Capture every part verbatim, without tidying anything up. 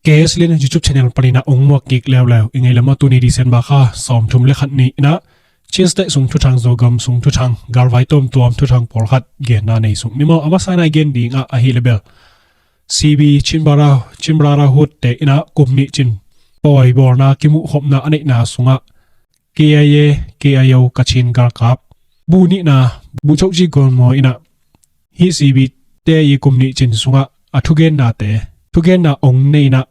K S L in YouTube channel panin ah ong muak kik leuleu i ngei lam ah, tuni December kha sawmthum le khat ni in ah Chin State sung thuthang, Zogam sung thuthang, galvai tuamtuam thuthang pawlkhat genna nei sung ni maw. A masa in ah i gen ding ah ahih leh bel C B, Chin Brother, Chin Brotherhood te in ah kum nih cin pawi bawlna kimuhkhopna a neihna sungah K I A, K I O, Kachin galkap bu nihna, Bu Chokji Gunmaw in ah hih C B te i kum nih cin sungah a thugennate, thugenna ong nei in ah,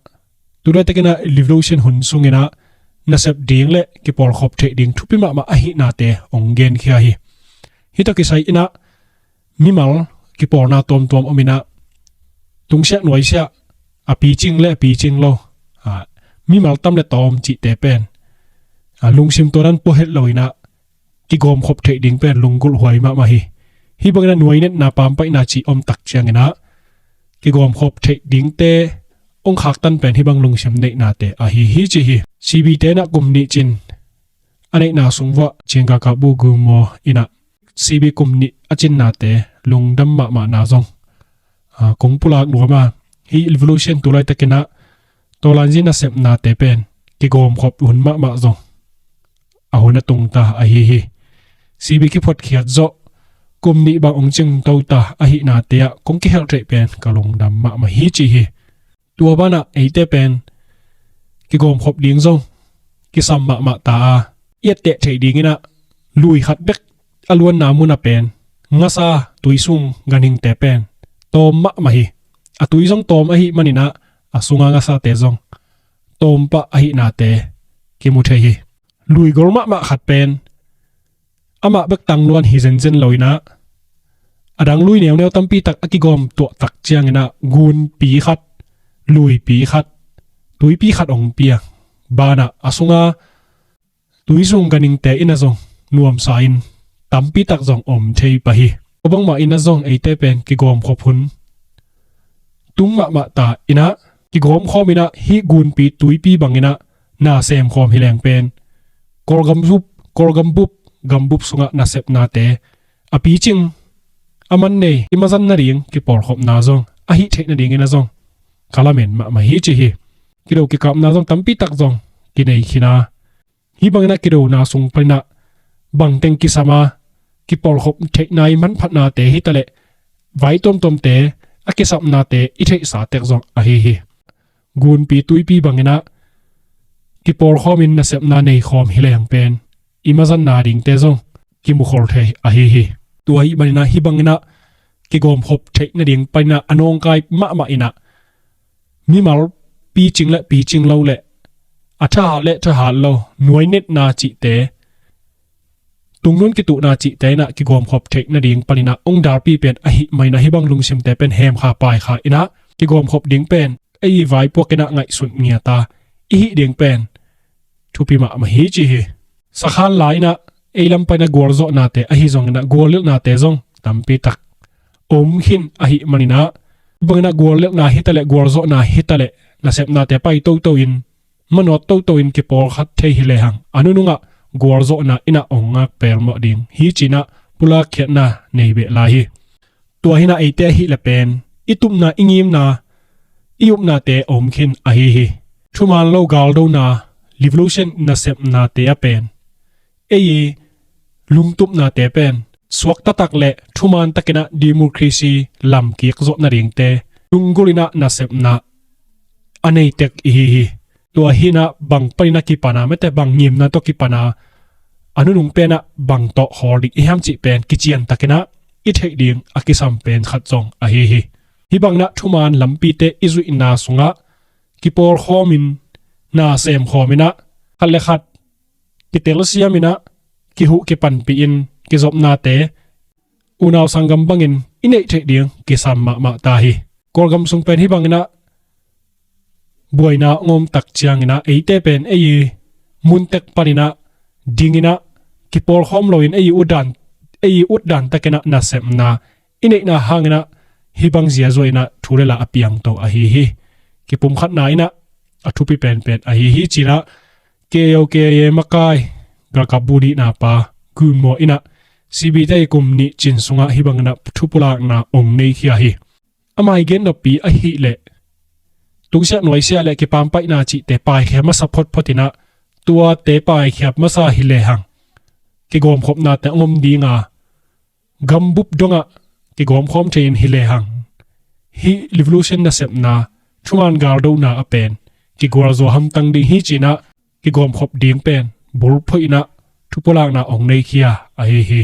tu laitak in ah revolution hun sung in ah nasep ding le kipawlkhop theih ding thupi mahmah ahihnate ong genkhia hi. Hih tawh kisai in ah mimal kipawlna tuamtuam om in ah, tungsiah nuaisiah, a picing le a picing lo, a, mimal tam le tawm cihte pen, a, lungsim tua dan pua het lo in ah kigawmkhop theih ding pen lunggulh huai mahmah hi. Hih bangin ah nuainetna, pampaihna cih om tak ciangin ah kigawmkhop theih dingte ong khaktan pen hih bang lungsim neihnate ahi hi ci hi. C B te in ah kum nih cin a neihna sung vuah Chin galkap Bu Gunmaw in ah C B kum nih a cinnate lungdam mahmahna zong, a, kong pulak nuam a, hih revolution tu laitak in ah tawlanzi nasepnate pen kigawmkhop hun mahmah zong a hun a tungta ahi hi. C B kiphotkhiat zawh kum nih bang ong cingto ta ahihnate ah kong kihelh theih pen ka lungdam mahmah hi ci hi. Tua banah eite pen kigawmkhop ding zong kisam mahmah ta a, i etteh theih ding in ah lui khat bek a luanna mun ah pen ngasa, tui sung ganhingte pen tawm mahmah hi. A tui zong tawm ahih manin ah a sunga ngasate zong tawm pah ahihnate kimu thei hi. Lui gol mahmah khat pen amah bek tang luan hi zenzen lo in ah, a dang lui neuneu tampi tak a kigawm tuah tak ciangin ah gunpi khat, luipi khat, tuipi khat ong piang. Banah a sunga tui sung ganhingte in ah zong nuamsa in tampi tak zong om thei pah hi. Tua bangmah in ah zong eite pen kigawmkhop hun tung mahmah ta in ah, kigawmkhawm in ah hih gunpi tuipi bangin ah na semkhawm hi leng pen Kawlgam bup, Kawlgam bup, gambup sungah nasepnate a picing, a man nei, i mazan nading kipawlkhopna zong a hih theih nadingin ah zong ka lamen mahmah hi ci hi. Kido kikapna zong tampi tak zong kinei khin a, hih bangin ah kidona sung panin ah bangteng kisam a, kipawlkhop theihna i manphatnate hi taleh vai tuamtuamte a kisapnate i theihsa tek zong ahi hi. Gunpi tuipi bangin ah kipawlkhawm in nasepna neikhawm hi leng pen i mazanna dingte zong kimukhol thei ahi hi. Tua ahih manin ah hih bangin ah kigawmkhop theih nading panin ah a nawngkai mahmah in ah mimal picing le picing lo le a thahat le thahat lo nuainetna cihte, tungnun kituhna cihte in ah kigawmkhop theih nading panin ah ong dalpi pen ahih manin ah hih bang lungsimte pen hemkha paikha in ah kigawmkhop ding pen ei vaipuak in ah ngaihsut ngiat a i hih ding pen thupi mahmah hi ci hi. Sakhan lai in ah ei lam panin ah gualzawhnate ahi zongin ah guallelhnate zong tampi tak om khin ahih manin ah, bangin ah guallelhna hi taleh gualzawhna hi taleh nasepnate pai toto in, manawt toto in kipawlkhat thei hi lehang a nunungah gualzawhna in ah ong ngak pelmawh ding hi ci-in ah pulakkhiatna nei beh lai hi. Tua hi-in ah eite ahih leh pen i tupna, i ngimna, i upnate a om khin ahi hi. Thuman lo galdona, revolution nasepnate ah pen ei i lungtupnate pen suakta tak le thuman takin ah democracy lamkik zawh nadingte lunggulh in ah nasepna a nei tek i hi hi. Tua hi-in ah bang panin ah kipan a, mete bang ngimna tawh kipan a, a nunung pen ah bang tawh khawl ding i hiam cih pen kician takin ah i theih ding a kisam pen khat zong ahi hi. Hih bangin ah thuman lampite i zuihna sungah kipawlkhawm in, na semkhawm in ah, khat le khat kitelsiam in ah, kihuh kipanpih in, kizopnate unau sanggam bangin i neih theih ding kisam mahmah ta hi. Kawlgam sung pen hih bangin ah buaina a om tak ciangin ah eite pen ei i muntek panin ah dingin ah kipawlkhawm loin ei i utdan, ei i utdan takin ah nasepna i neihna hangin ah hih bang ziazua in ah thu le la a piangto ahi hi. Kipumkhatna in ah a thupi penpen ahi hi ci-in ah K I O K I A makai galkap bu nihna pa Gunmaw in ah C B te i kum nih cin sungah hih bangin ah thupulakna ong neikhia hi. Ama i gen noppi ahih leh tungsiah nuaisiah le kipampaihna cihte paikhia masa photphot inah, tuate paikhiat masa hi lehang kigawmkhopnate hong om dinga, gambup dongah kigawmkhawm thei in hi lehang, hih revolution nasepna, thuman galdona a pen kigualzaw hamtang ding hi cinah, kigawmkhop ding pen bulphuh inah thupulakna hong neikhia ahi hi.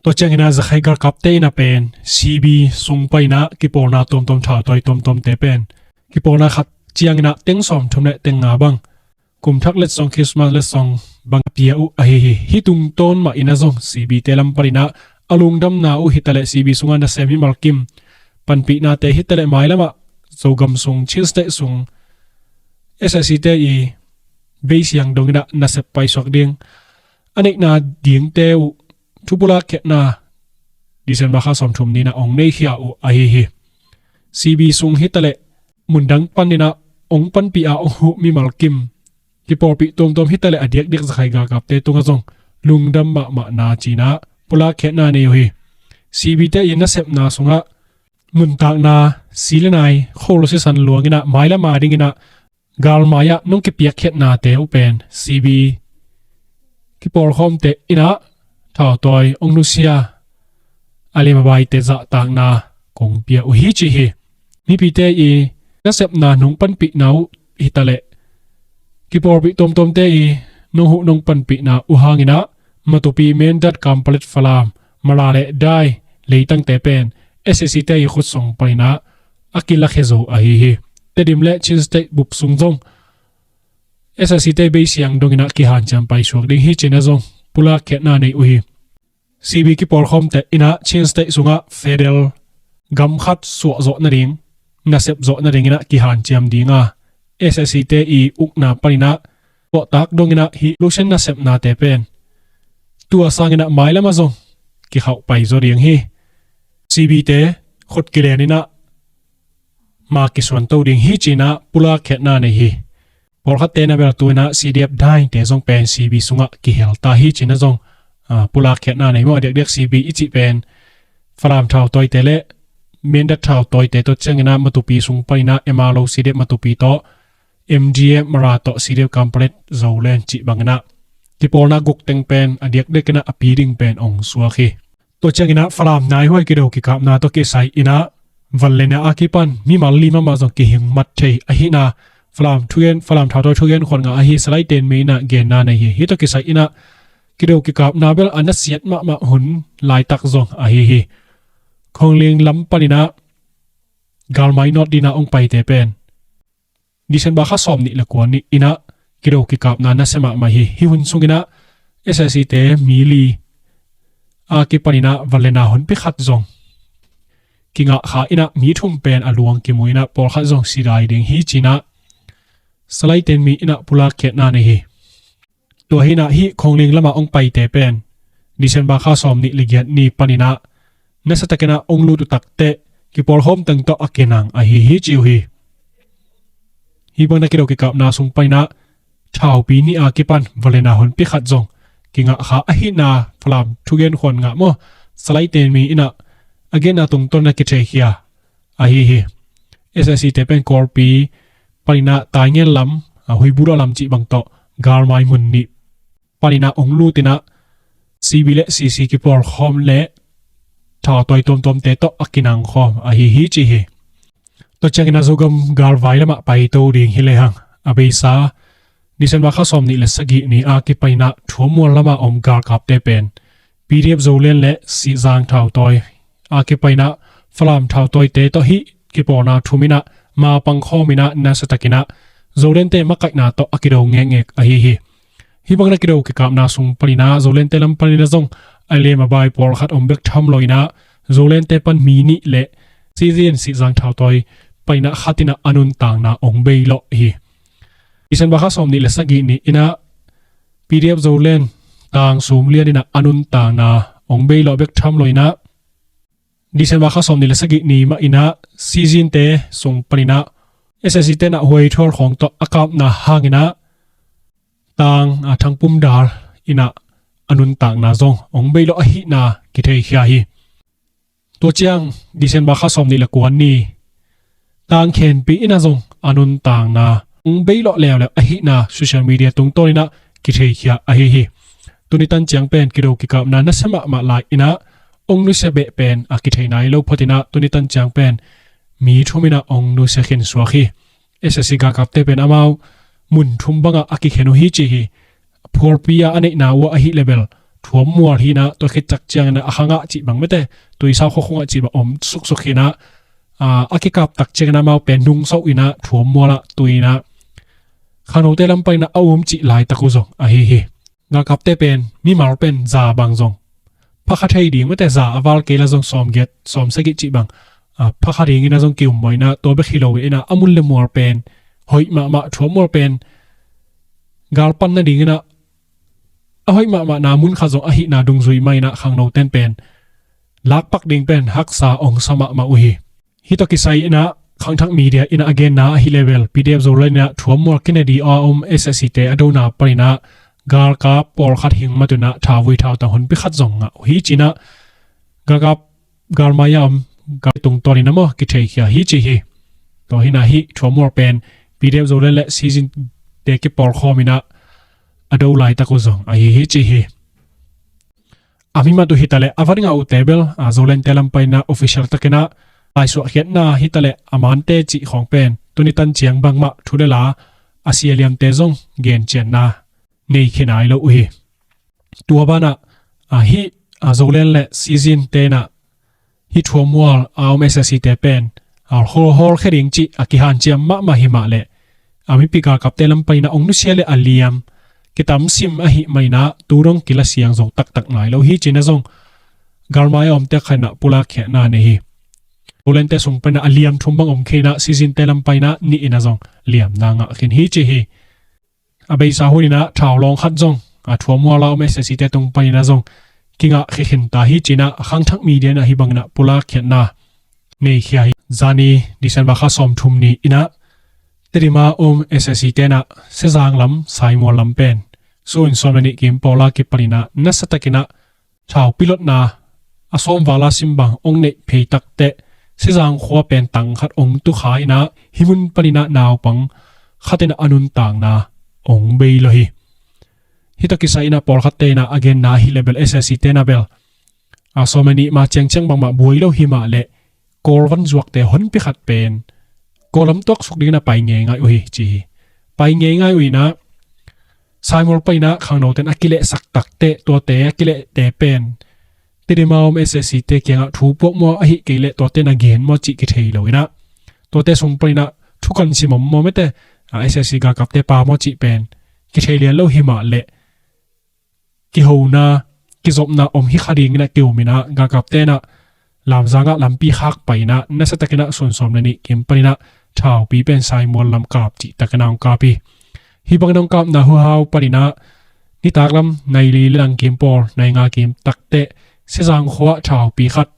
Tua cianginah zakhai galkapte inah pen C B sung paninah kipawlna tuamtuam, thautawi tuamtuamte pen kipawlna khat cianginah teng sawmthum le teng nga bang, kumthak letsong, Christmas letsong bang a pia uh ahi hi. Hih tungtawn mah inah zong C B te lam paninah a lungdamna uh hitaleh, C B sungah nasem mimalkim panpihnate hitaleh, mailamah Zogam sung, Chin State sung S S C te i beisiang donginah nasep paisuak ding a neihna dingte uh thupulak khiatna December kha sawmthum ni inah hong neikhia uh ahi hi. C B sung hitaleh mundang paninah hong panpih a hong huh mimalkim, kipawlpih tuamtuam hitaleh a diakdiak zakhai galkapte tungah zong lungdam mahmahna cinah pulak khiatna nei uh hi. C B te i nasepna sungah nuntakna, si le nai, khol sisan luanginah mailam a dinginah galmai-ah nong kipiakkhiatnate uh pen C B kipawlkhawmte inah thautawi hong nusia, a lem a baite zahtakna kong pia uh hi ci hi. Mipite i nasepna nong panpihna uh hitaleh, kipawlpih tuamtuamte i nong huh nong panpihna uh hanginah Matupi, Mindat, Kanpetlet, Falam, Mara le Dai leitangte pen S S C te i khutsung paninah a kilakhia zo ahi hi. Tedim le Chin State bup sung zong S S C te beisiang donginah kihanciam paisuak ding hi cinah zong pulak khiatna nei uh hi. C B kipawlkhawmte inah Chin State sungah federal gam khat suah zawh nading, nasep zawh nadinginah kihanciam dinga, S S C te i ukna paninah tuahtak donginah hih revolution nasepnate pen tua sanginah mailamah zong kikhauh pai zaw ding hi. C B te khut kilen inah ma kisuanto ding hi cinah pulak khiatna nei hi. Pawlkhatte na beltu inah C D F Daite zong pen C B sungah kihel ta hi cinah zong, ah, pulak khiatna nei maw. A diakdiak C B i cih pen Falam thautawite le Mindat thautawite, tua cianginah Matupi sung paninah M R O C D F Matupi tawh, M D F Mara tawh, C D F Kanpetlet, Zoland cih banginah kipawlna guk teng pen a diakdiakinah a pi ding pen hong suak hi. Tua cianginah Falam naihuai kido kikapna tawh kisai inah vanlena a kipan mimal li mahmah zong kihing mat thei ahihna Falam thugen, Falam thautawi thugen khuan ngah ahi Salai Tenmi inah genna nei hi. Hih tawh kisai inah kido kikapna bel a nasiat mahmah hun laitak zong ahi hi. Khongling lam paninah galmai nawt dinah hong paite pen December kha sawmnih le kua ni inah kido kikapna nasia mahmah hi. Hih hun sunginah S S C te mi li a kipaninah vanlena honpi khat zong kingah kha inah mi thum pen a luang kimu inah pawlkhat zong sidai ding hi cinah Salai Tenmi inah pulak khiatna nei hi. Tua hinah hih Khongling lamah hong paite pen December kha sawmnih le giat ni paninah nasiatakinah hong lut uh takteh kipawlkhawm teng tawh a kinang ahi hi ci uh hi. Hih bangna kido kikapna sung paninah thaupi nih a kipan vanlena honpi khat zong kingah kha ahihna Falam thugen khuan ngah maw, Salai Tenmi inah a genna tungtawn na kitheikhia ahi hi. S S C te pen Kawlpi paninah Taingen lam, a, Huibudaw lam cih bang tawh galmai mun nih paninah hong lut inah C B le C C kipawlkhawm le thautawi tuamtuamte tawh a kinangkhawm ahi hi ci hi. Tua cianginah Zogam galvai lamah paito ding hi lehang, a beisa December kha sawmnih le sagih ni a kipaninah Thuammual lamah om galkapte pen P D F Zoland le Sihzang thautawi a kipaninah Falam thautawite tawh hih kipawlna thum inah mapang khawm inah nasiatakinah Zolandte makaihna tawh a kido ngekngek ahi hi. Hih bangna kido kikapna sung paninah Zolandte lam paninah zong a lem a bai pawlkhat om bek tham lo inah Zolandte pan mi nih le Sizin Sihzang thautawi paninah khat inah a nuntakna hong bei lawh hi. December kha sawmnih le sagih ni inah P D F Zoland Tang Sum Lian inah a nuntakna hong bei lawh bek tham lo inah December kha sawmnih le sagih ni mah inah Sizinte sung paninah S S C tenah Huaithual khawng tawh a kapna hanginah Tang, a, Thang Pum Dal inah a nuntakna zong hong bei lawh ahihna kitheikhia hi. Tua ciang December kha sawmnih le kua ni Tang Khenpi inah zong a nuntakna hong bei lawh leuleu ahihna social media tungtawn inah kitheikhia ahi hi. Tuni tan ciang pen kido kikapna nasia mahmah lai inah hong nusia beh pen a kithei nai lo phot inah tuni tan ciang pen mi thum inah hong nusia khin suak hi. SAC galkapte pen amau mun thum bangah a kikhen uh hi ci hi. Phualpi a a neihna uh ahih leh bel thuam mual hi inah tua khit tak ciang inah a khangah cih bang mete tuisau khuakhungah cih bang om suksuk hi inah a kikap tak ciang inah amau pen nungsoh inah thuam mualah tui inah khangnote lam pan inah a um cih laitak uh zong ahi hi. Galkapte pen mimal pen za bang zong phakha thei ding mete za a val kei la zong sawmgiat sawmsagih cih bang phakha ding inah zong kiummawh inah tua bek hi lo inah a mun le mual pen hoih mahmah thuam mual pen galpan nading inah a hoih mahmahna mun khat zong ahihna dungzui mah inah khangnoten pen lakpak ding pen haksa ong sa mahmah uh hi. Hih tawh kisai inah khangthak media inah a genna ahih leh bel PDF Zoland inah thuam mual kinedi a om SAC te a dona pan inah galkap pawlkhat hing mat uh inah thauvui thautang honpi khat zong ngah uh hi ci inah galkap galmai a om gal tungtawn inah maw kitheikhia hi ci hi. Tua hi inah hih thuam mual pen PDF Zoland le Sizin te kipawlkhawm inah a do laitak uh zong ahi hi ci hi. A mimat uh hitaleh a van ngah uhte bel a Zolandte lam pan inah official tak inah laisuahkhiatna hitaleh a mante cih khawng pen tuni tan ciang bangmah thu le la a sia liamte zong gencianna nei khin nai lo uh hi. Tua banah a hih a Zoland le Sizin te inah hih thuam mual a om SAC te pen a hawlkhia ding cih a kihanciam mahmah hi mah leh a mipi galkapte lam pan inah ong nusia le a liam kitamsim ahih mah inah tu dong kila siang zo taktak nai lo hi ci inah zong galmai a omte khat inah pulakkhiatna nei hi. Zolandte sung pan inah a liam thum bang om khin inah Sizinte lam pan inah nih inah zong liamna ngah khin hi ci hi. A beisa hun inah thaulawng khat zong a thuam mual a om SAC te tung pan inah zong kingah khia khin ta hi ci inah a khangthak media inah hih bang inah pulakkhiatna neikhia hi. Zani December kha sawmthum ni inah Tedim a om SAC te inah Sezang lam Saimual lam pen sun sawm le nih kim pawl a kipan inah nasia tak inah thaupi lotna a sawm val a sim bang ong neih phei takteh Sezang khua pen tang khat ong tukha inah hih mun pan inah naupang khat inah a nuntakna ong bei lo hi. Hih tawh kisai inah pawlkhatte inah a genna ahih leh bel SAC te inah bel a sawm le nih ma ciangciang bangmah buai lo hi mah leh Kawl van zuakte honpi khat pen Kawl lam tuaksuk ding inah pai ngeingai uh hi ci hi. Pai ngeingai uh inah Saimual pan inah khangnoten a kilehsak takteh tuate a kilehte pen Tedim a om SAC te kiangah thu puak maw ahih kei leh tuate na gen maw cih kithei lo inah tuate sung pan inah thukan sim om maw mete a SAC galkapte pa maw cih pen kithei lian lo hi mah leh kihona kizopna om hi kha ding inah kium inah galkapte inah Lamzang ah lampi khak pai inah nasia tak inah sun sawm le nih kim pan inah thaupi pen Saimual lam kap cih tak inah ong kap hi. Hih bang inah ong kapna huhau pan inah nitak lam nai li le lang kim pawl nai nga kim takteh Sezang khua ah thaupi khat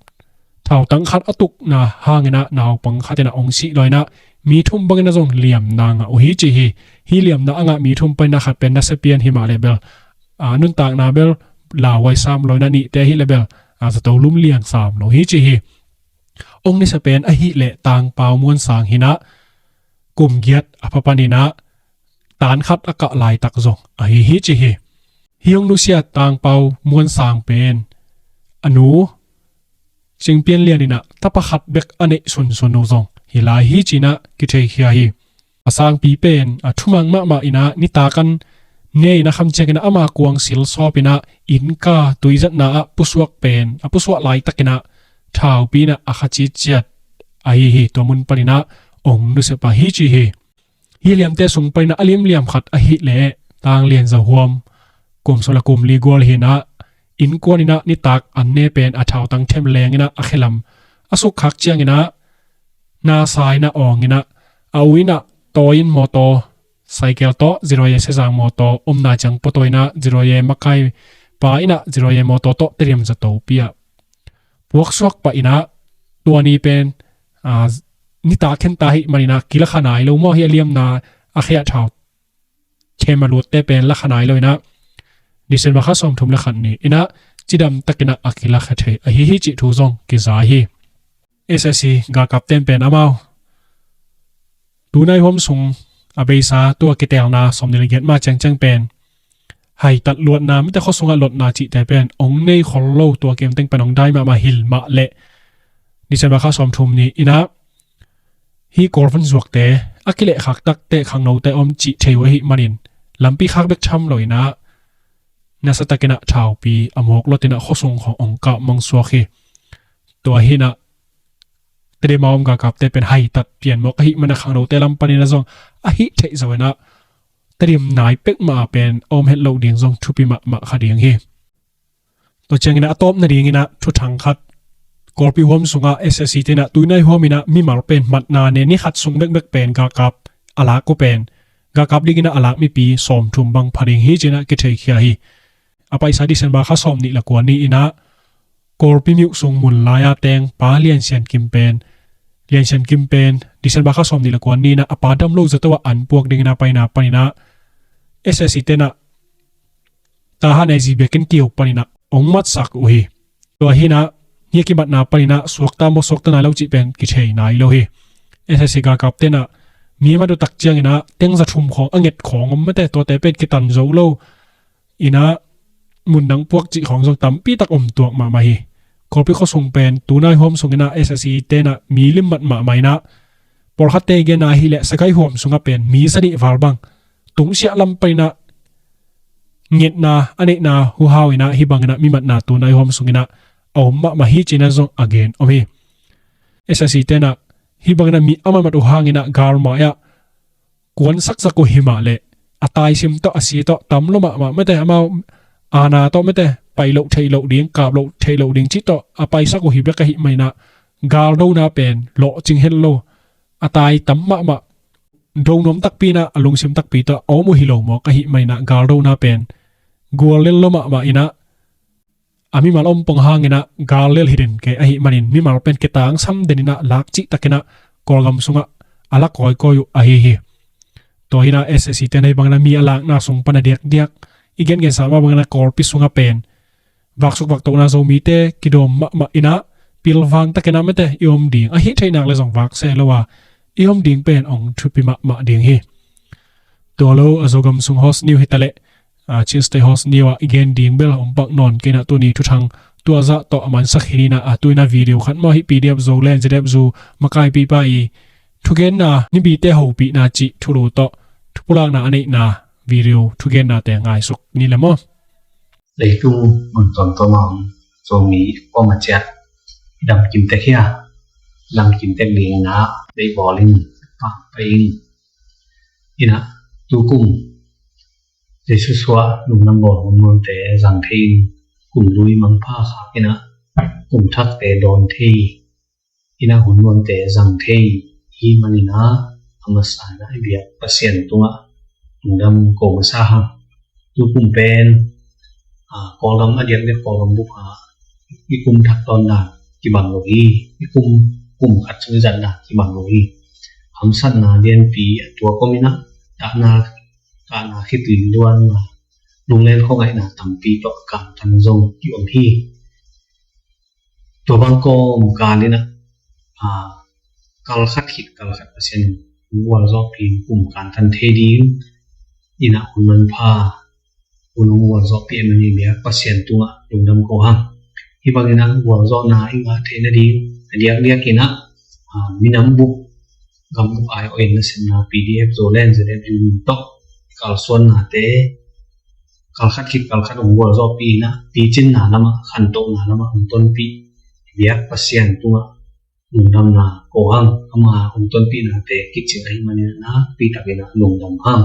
thautang khat a tukna hang inah naupang khat inah ong sih law inah mi thum bang inah zong liamna ngah uh hi ci hi. Hih liamna a ngah mi thum pan inah khat pen nasia pian hi mah leh bel a nuntakna bel lauhuai sam lo inah nihte ahih leh bel a zato lum liang sam lo hi ci hi. Ong nusia pen ahih leh Tangpau Muansang hi inah kum giat a pha pan inah tan khat a kah laitak zong ahi hi ci hi. Hih ong nusia Tangpau Muansang pen a nu Cingpian Lian inah tapa khat bek a neih sunsun uh zong hi lai hi ci inah kitheikhia hi. A sangpi pen a thumang mahmah inah nitak an ne inah kham ciang inah ama kuang sil sawp inah innka tuizatna ah pusuak pen a pusuak laitak inah thaupi inah a kha citciat ahi hi. Tua mun pan inah ong nusia pah hi ci hi. Hih liamte sung pan inah a limliam khat ahih leh Tang Lian Za Huam kum sawm le kum li gual hi inah innkuan inah nitak an ne pen a thautang them leng inah a khelam a sukkhak ciang inah nasa inah awng inah a u inah tawi in mawtaw saikel tawh ziroye Sezang mawtaw omna ciang pawtaw inah ziroye makai pa inah ziroye mawtaw tawh Tedim zatopi ah puaksuak pah inah tua ni pen a nitak khen ta hi man inah kila kha nai lo maw hih a liamna a khe ah thau them a lutte pen la kha nai lo inah December kha sawmthum le khat ni inah cidam tak inah a kila kha thei ahi hi cih thu zong kiza hi. SAC galkapten pen amau Tunai huam sung a beisa tua kitelna sawmnih le giat ma ciangciang pen haitat luatna, mite khua sungah lotna cihte pen ong nei khol lo, tua kiimteng pen ong dai mahmah hilh mah leh December kha sawmthum ni inah hih Kawl van zuakte a kilehkhak takte khangnote om cih thei uh ahih manin lampi khak bek tham lo inah nasa takinah thaupi a mawk lotinah khua sung khong ong kap mangsuak hi. Tua hinah Tedim a om galkapte pen haitat pian mawk ahih mana khangnote lam paninah zong ahih theih zo inah Tedim nai pek mah a pen a om het loh ding zong thupi mahmah kha ding hi. Tua cianginah a tawp nadinginah thuthang khat Kawlpi huam sungah S S C tenah tuinai huaminah mimal pen matna ne ni khat sung bekbek pen galkap a lak uh pen galkap likinah a lak mipi sawmthum bang pha ding hi cinah kitheikhia hi. A paisa December kha sawmnih le kua ni inah Kawlpi miuh sung mun lai-a teng pa Lian Sian Kim pen Lian Sian Kim pen December kha sawmnih le kua ni inah a pa dam lo zato ah an puak dingin a paina paninah S S C tenah Tahan aizih biakinn kiu paninah ong matsak uh hi. Tua hinah hia kimatna paninah suakta maw suakta nai lo cih pen kithei nai lo hi. S S C galkap tenah mi mat uh tak cianginah tengza thum khawng a nget khawng om mate, tuate pen kitan zo lo inah mundang puak cih khawng zong tampi tak om tuak mahmah hi. Kawlpi khua sung pen tunai huam sunginah S S C tenah mi limmat mahmah inah pawlkhatte genna hileh Sagaing huam sungah pen mi zanih val bang tungsiah lam paninah ngetna a neihna huhau inah hih banginah mimatna tunai huam sunginah a om mahmah hi cinah zong a gen om hi. S S C tenah hih banginah mi a matmat uh hanginah galmai-ah kuan saksak uh himah leh a taisim tawh a si tawh tam lo mahmah mate, amau aana tawh mate pai loh theih loh ding, kap loh theih loh ding cih tawh a paisak uh hi bek ahih maninah galdona pen lawhcing het lo, a tai tam mahmah, do nuam takpi inah a lungsim takpi tawh a om uh hi lo mawk ahih maninah galdona pen gual lel lo mahmah inah a mimal om pong hanginah gal lel hi den kei ahih manin mimal pen kitangsam deninah lak cihtakinah Kawlgam sungah a la kawikawi uh ahi hi. Tua hinah S S C tenah hih banginah mi a lakna sung pana diakdiak i gengensa mah banginah Kawlpi sungah pen vaksuk vaktohna Zomite kidawm mahmah inah pilvang takinah mate i om ding ahih theihnak le zong vak se lo a i om ding pen ong thupi mahmah ding hi. Tua lo a Zogam sung host ni uh hitaleh Chin State host ni uh ah i gen ding bel om pak nawn kei inah tuni thuthang tua zah tawh a mansak hi ninah a tuinah video khat maw hih P D F Zoland Z F U makaipipa i thugenna nibite hopihna cih thulu tawh thupulakna a neihna video thugennate ngaisuk ni le maw. Leitung mun tuamtuam a om Zomi pawm a ciah damkim tek hia, damkim tek dingin ah lei bawl in, pah pai in. Inah tukum Jesu suah lungdam bawl hun muante zang thei in, kum lui mangpha khak inah kum thakte dawn thei inah hun muante zang thei hi maninah a masa inah i biak Pasian tungah lungdam ko masa hang. Tukum pen Kawlgam a diakdiak Kawlgam bup ah i kum thak tawn dan kibang lo hi. I kum kum khat sung i zat dan kibang lo hi. Hamsatna lianpi a tuak om inah tahna kahna khitui luanna lunglen khuangaihna tampi tawh kantan zong ki om hi. Tua bang kawmkal inah kal khat khit kal khat Pasian in hong gualzawhpih in kum kantan thei ding inah hun manpha hun hong gualzawhpih a man i biak Pasian tungah lungdam ko hang. Hih bangin ah gualzawhna i ngah theih nading a diakdiak inah minam bup gam bup ai oin nasepna P D F Zoland Z F U min tawh kalsuannate kal khat khit kal khat hong gualzawhpih inah picinna lamah khantohna lamah hong tonpih biak Pasian tungah lungdamna ko hang. Ama hong tonpihnate kicing ahih manin a nakpi takin ah lungdam hang.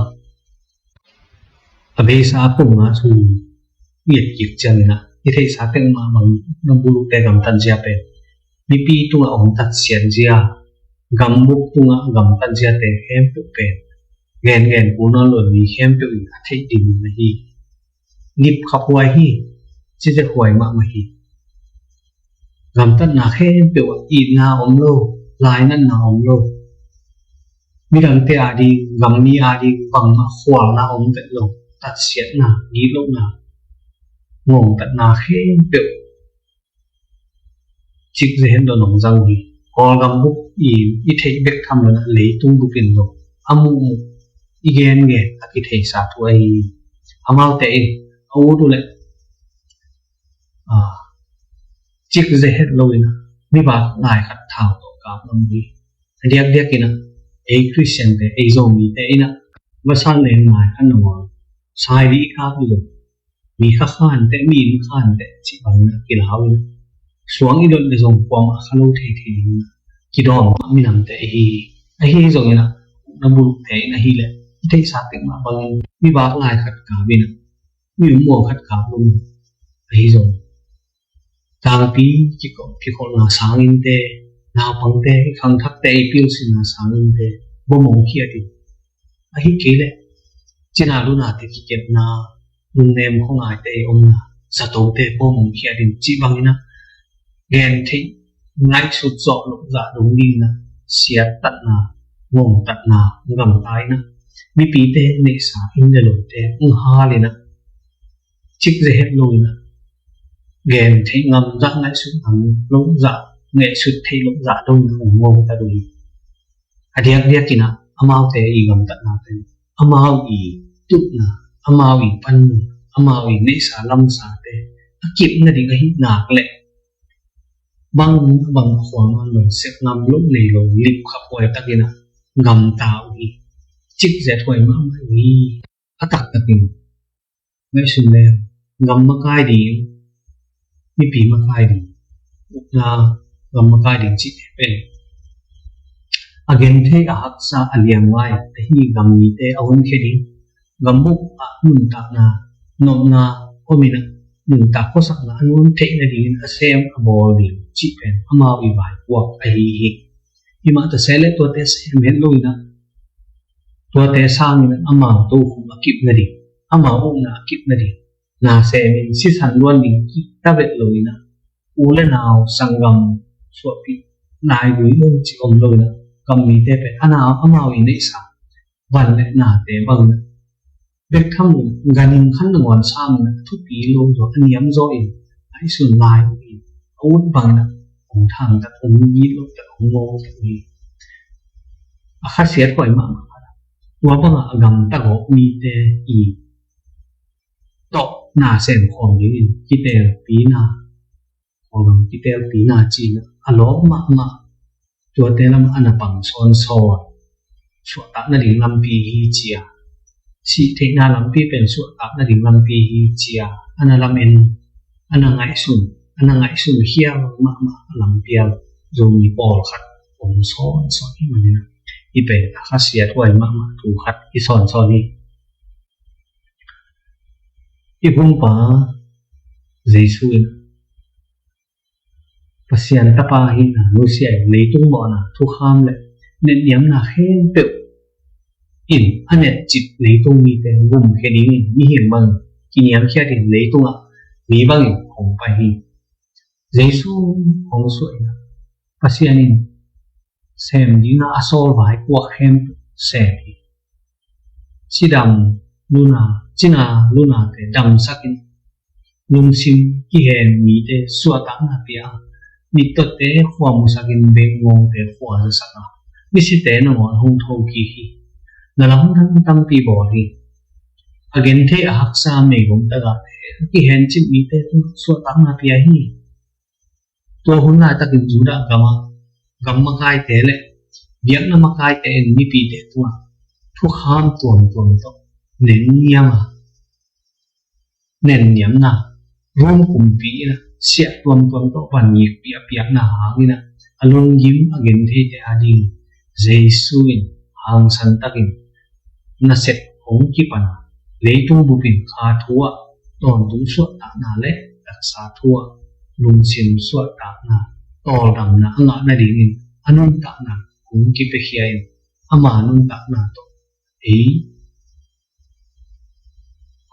A beisa a pumna thu i et kik ciangin ah i theihsa peuhmah bang na bulukte gamtat zia pen mipi tungah hong tatsiat zia, gambup tungah gamtat ziate khempeuh pen gengen kul nawn lo in mi khempeuh in a theih ding na hi. Gip khaphuai hi, cizekhuai mahmah hi. Gamtatna khempeuh ah itna om lo, lainatna om lo. Midangte ading, gammi ading bangmah khualna om vet lo. Tatsiatna, gitlohna, ngongtatna khempeuh cik zehet lo nong zang uh hi. Kawlgam bup i, i theih bek tham lo na leitung bup in lo. a muhmuh, i gengen a kitheisa thu ahi hi. Amaute in a ut uh leh, a, cikze het loin ah mi bak lai khat thau tawh kap ngam hi. A diakdiakin ah ei Khristiante, ei Zomite in ah vasa leng lai khat nangawn sai dih i kap uh zong, mi kha khanteh, mi inn khanteh cih bangin ah kilau in ah, suang i dot leh zong kuamah kha lo thei thei dingin ah kidawm minamte ahi hi. Ahi zongin ah na bulukte in ahih leh i theihsa tek mah bangin mi bak lai khat kap in ah, mi um muang khat kap lo in ah, ahi zong tangpi kikholh, kikholhna sang innte, naupangte, i khangthakte i pilsinna sang innte bom hong khiat in, ahih kei leh cina lunate kikepna, lungnem khuangaite i omna, zatote bom hong khiat in cih bangin ah gentheih ngaihsut zawh loh zah dong dingin ah siattatna, ngongtatna, gamta in ah mipite neihsa inn le lote hong hal in ah, cikze het loin ah gentheih ngam zah, ngaihsut ngam loh zah, ngaihsut theih loh zah dongin ah hong ngongtat uh hi. A diakdiakin ah amaute i gamtatna pen, amau i tutna, amau i panmun, amau i neihsa lamsate a kip nading ahih nak leh bang, bang khua mah lon sep ngam loh nei lo, lipkhaphuai takin ah gamta uh hi. Cikze huai mahmah hi. A taktakin ngaihsun leng, gam makai ding, mipi makai ding, ukna gam makai ding cihte pen a genthei, a haksa, a liangvai ahi gam mite a honkhia ding, gam bup ah nuntakna, nopna om in ah, nuntak khuasakna a nuam theih nadingin a sem a bawl ding cih pen amau i vaipuak ahi hi. Himah ta se leh tuate sem het loin ah, tuate sangin ah amau tokhom a kip nading, amau ukna a kip nading, na semin sisan luan ding kik ta vet loin ah, u le nau, sanggam, suahpih, laigui, um cih om loin ah, gam mite pen a na, amau i neihsa van le nate bangin ah bek tham loin ah, ganhing khat nangawn sangin ah thupi lo zaw, a niam zaw in, a i sun lai uh in, a ut bangin ah hong thangtat, hong gitlohtat, hong ngongtat uh hi. A khasiathuai mahmah khat ah, tua bangah a gamta gawp mite i tawh na sem khawm dingin kitelpina, khuagam kitelpina ci-in ah a lawp mahmah. Tuate lamah a na pang sawnsawn, suahtak nading lampi hi ci-a, sih theihna lampi pen suahtak nading lampi hi ci-a a na lamen, a na ngaihsun, a na ngaihsun khial mahmah a lampial Zomi pawlkhat om sawnsawn hi manin ah, hih pen a khasiathuai mahmah thu khat hi sawnsawn hi. I Pumpa Jesu in Pasian Tapa hi-in ah nusia in, leitung mawhna, thukham le netniamna khempeuh in a netcip leitung mite gumkhia dingin, mihing bangin kiniamkhiat in, leitungah mi bangin hong pai hi. Jesu hong suah in ah, Pasian in sem dingin a sawl vaipuak khempeuh sem hi. Cidam luna, cina lunate damsak in, lungsim kihen mite suahtakna pia, mittawte khua musak in, bengngongte khua zasak a, misite nangawn hong thokik hi. Na lamdang tampi bawl hi. A genthei, a haksa, meigong tagahte, a kihencip mite tungah suahtakna pia hi. Tua hun laitakin Judah gamah gam makaite le biakna makaite in mipite tungah thukham tuamtuam tawh nenniam a, nenniamna, Rom kumpi in ah siah tuamtuam tawh van ngikpih a piakna hangin ah, a lunggim, a gentheite ading Jesu in hangsan takin nasep hong kipan a, leitung bup in kha thu ah, tawntung suahtakna le taksa thu ah, lungsim suahtakna, tawldamna a ngah nadingin a nuntakna hong kipiakhia in, ama nuntakna tawh ei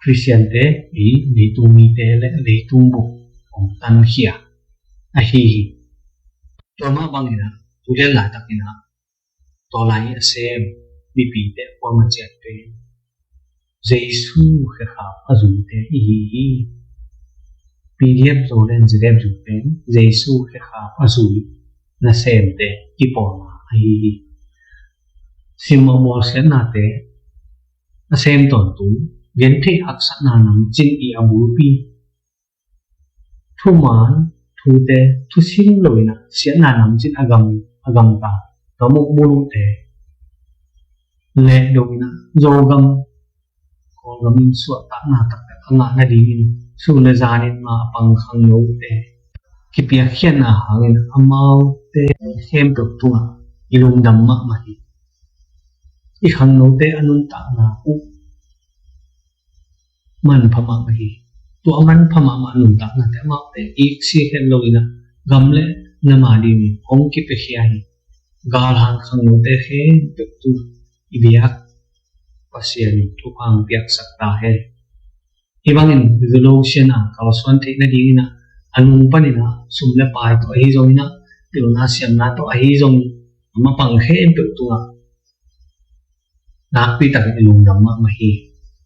Khristiante, ei leitung mite le leitung bup hong tankhia ahi hi. Tua mah bangin ah, tu lian laitakin ah, tua lai a sem mipite kuamah ciat pen Jesu khekhap a zuite i hi hi. PDF Zoland ZF zu pen Jesu khekhap a zui nasemte kipawlna ahi hi. Sim a bawl siatnate a sem tawntung, gentheih haksatna namcin i a bulpi, thuman thute thusim loin ah siatna namcin a gam, a gamta, gam uk buluhte lehdo in ah, Zogam Kawlgam in suahtakna taktak a ngah nadingin sun le zanin ma a pang khangnote kipiakkhiatna hangin amaute khempeuh tungah i lungdam mahmah hi. I khangnote a nuntakna uh manpha mahmah hi. Tua a manpha mahmah nuntaknate amaute iksik het loin ah gam le nam adingin hong kipiakhia hi. Galhang khangnote khempeuh tungah i biak Pasian in thupha hong piaksak ta hen. Hih bangin Zolo siatna kalsuan theih nadingin ah, a nung panin ah sum le pai tawh ahi zongin ah, pilna siamna tawh ahi zongin, a mapang khempeuh tungah nakpi takin i lungdam mahmah hi.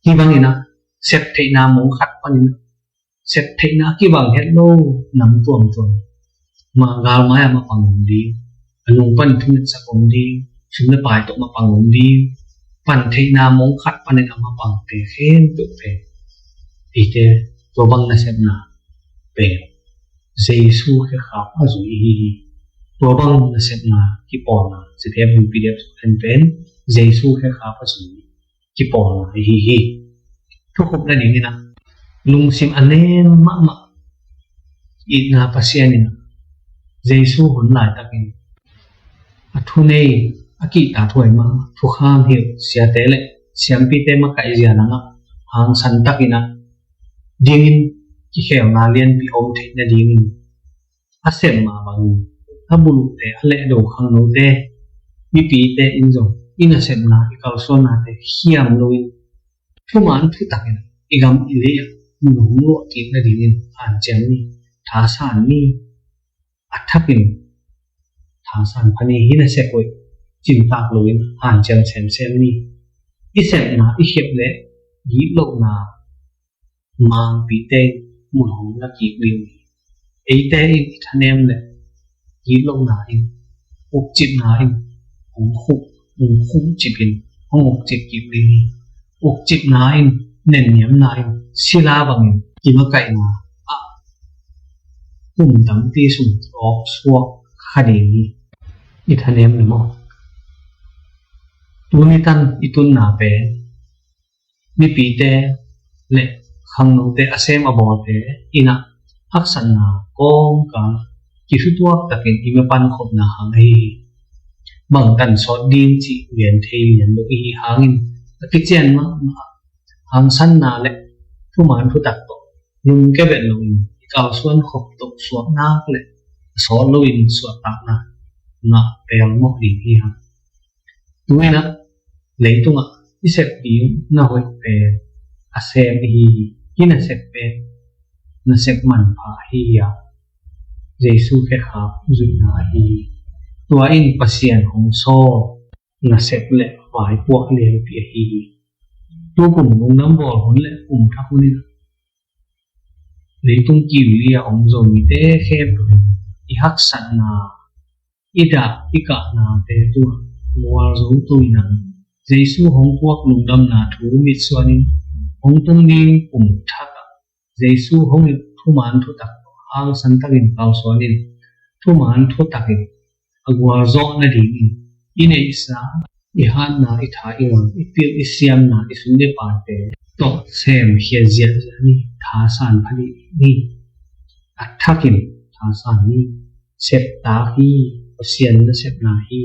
Hih bangin ah sep theihna mong khat panin ah, sep theihna a kibang het lo nam tuamtuam, ma galmai a mapang om ding, a nung pan thungetsak om ding, sum le pai tawh mapang om ding, pan theihna mong khat panin a mapangte khempeuh pen, eite tua bang nasepna pen Jesu khekhap a zui ihi hi. Tua bang nasepna kipawlna, C T F U P D F hen pen Jesu khekhap a zui kipawlna ihi hi. Thukhupna dingin ah, lungsim a nem mahmah, itna Pasian in ah, Jesu hun laitakin a thunei, a kihtakhuai mahmah, thukham hilh siate le siampite makaih zia langah hangsan takin ah dingin kikhelna lianpi om theih nadingin a sem mah bangin a buluhte, a lehdo khangnote, mipite in zong i nasepna, i kalsuannate khiam loin thuman thutakin i gam i lei ah mun hong luah kik nadingin hanciam ni, thasan ni. A thakin thasan pha ni, hih nasep hoih cintak loin hanciam semsem ni. I sepna i khep leh gitlohna mangpite in mun hong la kik ding hi. Eite in i thanem leh gitlohna in, ukcipna in hong khuk, hong khukcip in, hong ukcip kik ding hi. Ukcipna in, nenniamna in sila bangin i makaihna ah kum tampi sung awk suak kha ding hi. I thanem leh maw? Tuni tan i tunna pen mipite le khangnote, a sem a bawlte in ah haksatna kawmkal kithutuak takin i mapan khopna hang ahi hi. Bangtan sawt ding cih gen thei lian lo ihi hangin, a kician mahmah hangsanna le thuman thutak tawh lungkia bet loin i kalsuan khop tawh suak nak le a sawt loin suahtakna ngah pelmawh ding hi hang. Tu-in ah leitungah i sep ding na hoih pen a sem ihi hi. Hih nasep pen nasep manpha ahi hi a, Jesu khekhap zuihna ahi hi. Tua in Pasian hong sawl nasep le vaipuak lianpi ahi hi. Tukum lungdam bawl hun le kum thak hun in ah leitung kiu li a om Zomite khempeuh in i haksatna, i dah i kahnate tungah gualzo to in ah, Jesu hong puak lungdamna thu mitsuanin hong tung ding kum thak ah Jesu hong hilh thuman thutak hangsan takin kalsuanin, thuman thutakin a gualzawh nadingin i neihsa, i hatna, i tha, i ngam, i pil, i siamna, i sum i paite tawh semkhia ziahziah ni. Thasan pha dih ni. A thakin thasan ni. Septak hi. Pasian nasepna hi.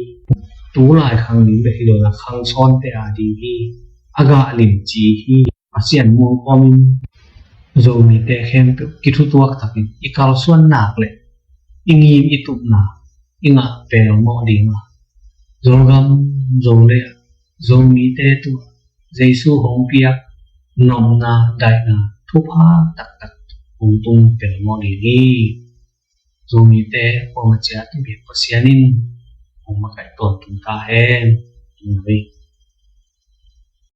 Tulai khang ding bek hi lo in ah, khang sawnte ading hi. A gah limci hi. Pasian muang kawmin Zomite khempeuh kithutuak takin i kalsuan nak le i ngim i tupna i ngah pelmawh ding a, Zogam Zolei ah Zomite tungah Jesu hong piak nopna, daihna, thupha taktak hong tung pelmawh ding hi. Zomite kuamah ciat biak Pasian in hong makaih tawntung ta hen. Amen.